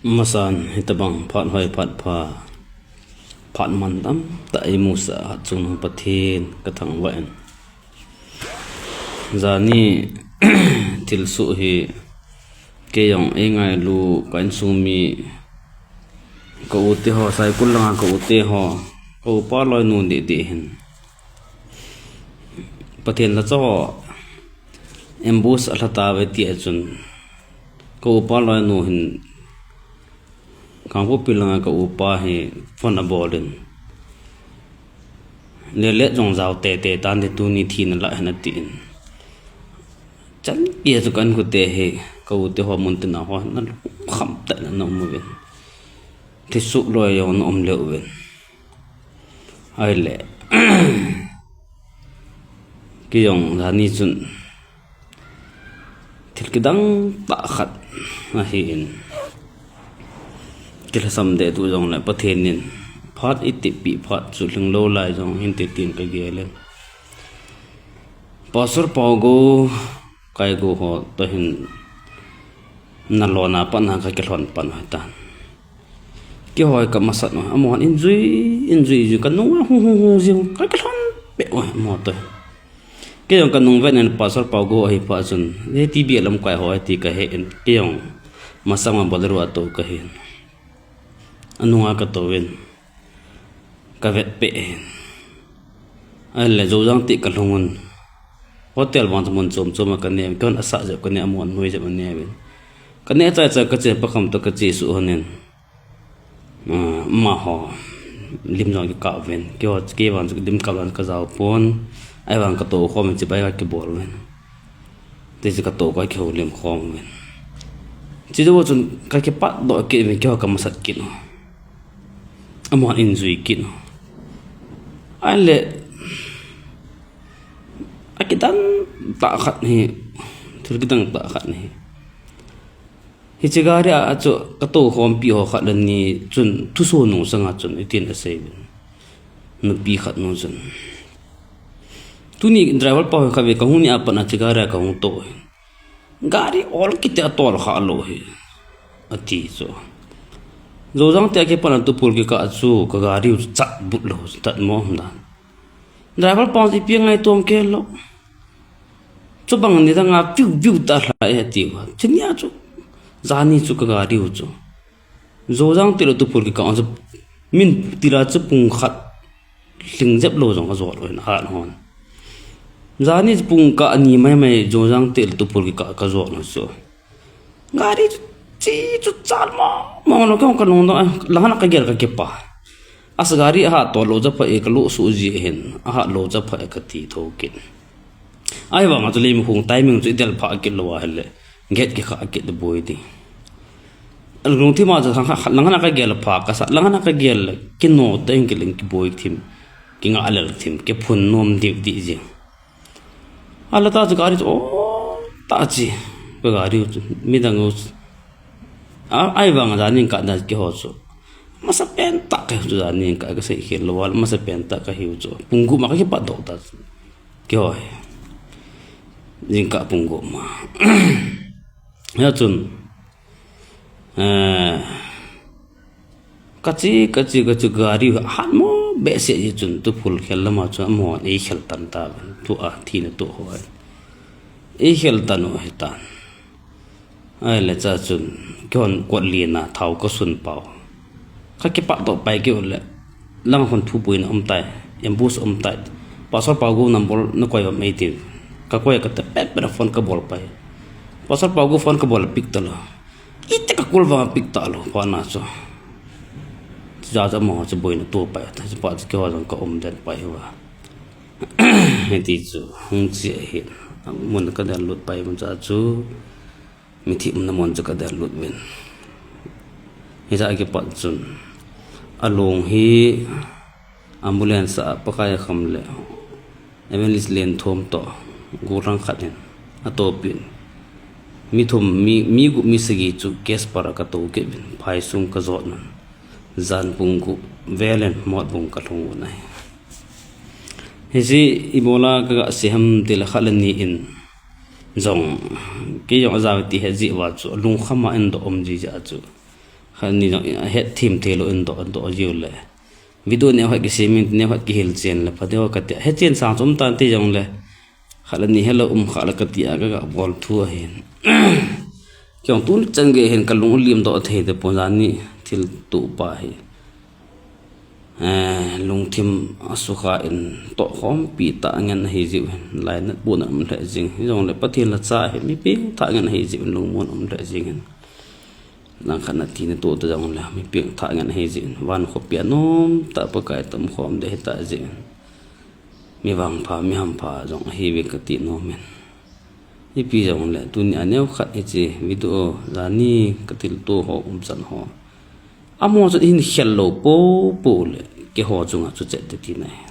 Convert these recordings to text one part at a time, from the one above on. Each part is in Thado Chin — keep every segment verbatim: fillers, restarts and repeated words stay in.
Masan hitabang phat hoi phat pha, phat mantam tah imusah a chun Pathen kathangvah in. Jani thilsoh hi keijong eingailu ka insung mi, ka u te ho, Saikul langa ka u te ho, ka upa loinu deh deh hin Pathen lhacha ho ambush alha tauve tia chun ka upa loinu hin Kangpokpi langa ka upa hi phone abol in, Lele jong jao tete tan, tuni thina lah hen, atin. Chan kia chu ka inkote hi, ka u te ho, mun tina ho na lungkham tah in na um uvin, thilsoh loi jong na um leu vin. Ahile keijong jani chun thil kidang tah khat ahin, kilhasam deh tu jongle Pathen in phat itihpeh phat chu lhinglou lai jong hinte tin ka gel in. Pastor Paugou, Kaigou ho toh hin nalona pat na kakilhon pan u hitan. Keiho hi ka masat u, amahon injui, injui, jui, ka nunga hung, hung, hung jing, kakilhon peh u amaho toh. Keijong ka nung vet in Pastor Paugou ahi phat chun, J T B lamkai ho ahi ti kahe in, keijong masanga Bolero a tou kahin. Anunga ka tou in, ka vet peh in. Ahile Joujang teh ka lhung un, hotel vang chu mun chom chom a ka ne, keihon asah jep ka ne, amahon anoi jep ane uvin. Ka neh chai chai ka che, pakham toh ka chesuh hon in, amaho lim jong kikah uvin, keiho, kei vang chu lim kap vang ka jao pon, ahivang ka tou khom in chibai ka kibol uvin. Tichu ka tou ka kihoulim khom uvin. Chujou chun ka kipatdoh kit uvin, keiho ka masat kit u, amahon injui kit u. Ahile akidang tah khat hi, thil kidang tah khat hi. Hiche gari a chu ka tou khompi ho khat le ni chun thuso nung sanga chun hitin asei uvin, nupi khat nu chun, Tuni driver pa ho khatvei kahung ni a pat na hiche gari a kahung tou hi, gari ol kiti a tol kha lou hi, ati chu. Joujang teh a kipat na Tuphul kikah chu ka gari u chu chat but lou, chat mo um dan. Driver pa chu ipi angaitom kei lou. Chubang nidang a viu viu tah lhai e ati uva. Chunia chu, jani chu ka gari u chu Joujang teh le Tuphul kikah chu min tila chu pung khat lhing jep lou jong ka jot u ahin, ahat hon. Jani chu pung kah ani mai mai Joujang teh le Tuphul kikah ka jot u chu, gari chu, chi chu chal mo mo lou, kei ka nung dong, lang khat a ka gel ka kipah. Asa gari ahat tol lou chapha e, ka lou suh ji ahin, ahat lou chapha e kati thou kit. Ahivang a chu leimukhung timing chu idel phah kit lou ahile, gate kikha kit le boi ding. Lungthim a chu lang khat a ka gel pha kasa, lang khat a ka gel le kino teng kileng kiboi thim, kingah lel thim, kiphun nom diu dih jing. Ahile ta chu gari chu o ta chi, ka gari u chu midang u chu, a, ahivang a jani kah dan keiho chu, masapen tah kahiu chu, jani kah kasei khel lou a, masapen tah kahiu chu, pung gup ma ka kipatdoh ta chu, keiho hi jingkah pung gup ma. Hia chun, eh, kache, kache, kache, gari u ahat mo behseh ji chun Tuphul khel lama chun amahon eikhel tan tauvin, tua thina toh ho hi eikhel tan u ahitan. Ahile cha chun keihon kot lina thao kasun pau, ka kipatdoh pai kit u le, lang hon thubuina um tai, ambush um tai, Pastor Paugou number nakoi uvem eitin, kakoi a kate pet pet a phone kabol pai. Pastor Paugou phone kabol a pick talou. Iti ka call vang a pick talou, phat na chu, chuja chu amaho chu boina to pai, chupa chu keiho jong ka um den pai uva. Hiti chu hung che ahin, mun kadellut pai mun cha chu, mithi umna mun chu kadellut uvin. Hicha kipat chun, along hi ambulance a Pakai akham le Evangelist Lenthom toh, gollhang khat hin atopin, mi thum, mi, mi gup mi sagi chu Casper a katou kit uvin, phaisung kajot un, jan pung gup vel in Motbung kalhung un ahi. Hiche ibola kaga sei ham tile, khat le ni in jong, kei jong ajao ti het jeh uva chu, alungkham a eidoh um ji jeh a chu, Khat ni jong a het thim thei lou in doh, doh jiu le. Video neo khat kisem in, neo khat kihil chen le, pha deu kati. He chen sang chom tan ti jong le. Khat le ni hello um khat le kati a ka, ka bol thu ahin. Kei jong tun chan gei hin ka lung lim doh thei te pon jani thil tupa hi. Eh, lungthim asukha in tohkhompi tah ngen ahi jiu hin. Lainat pon um lheh jing. Hi jong le Pathen la cha hi mi peng tah ngen ahi jiu hin lungmon um lheh jing hin. Langkhat na ti na to ta jong le mi peng tah ngen ahi jiu hin. Van khopi a nom tah Pakai tam khom de hi tah jiu hin. Mi vangpha, mi hampha jong ahi ve kati nom in. Ipi jong le, tuni a neo khat hiche video jani ka thilto ho umchan ho. Amaho chu hin khel lou popo le, keiho chunga chu chet te tina ahi.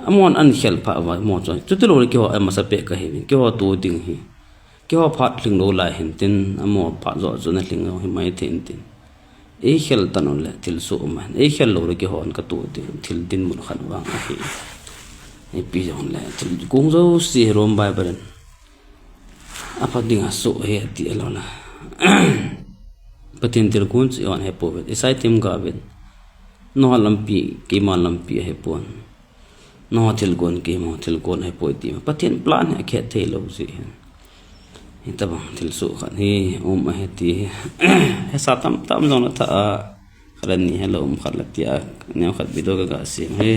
Amaho an khel pha uva, amaho chu. Chuti lou le keiho amasa peh kahi, keiho to ding hi. Keiho phat lhing lou lai hin tin, amaho phat jo chu na lhing lou hi mai thei in tin. Ei khel tan u le thil soh um ahin. Ei khel lou le keiho an ka to ding, thil dinmun khat vang ahi. Ipi jong le, thil kong jouse hi Rom Bible in. Apha ding a soh ahi ati alou le. Pathen thilgon chu i-on ahi pouvin. Isai thim ga uvin. Nangho lampi, keima lampi ahi pon. Nangho thilgon, keima thilgon ahi poi ti. Pathen plan hi akhet thei lou jeh hin. Hitabang thil soh khat hi um ahi ti hi. Hesa tam tam jong la tha a. Khat le ni hello um khat le ti a. Neo khat video ka ga sem hi.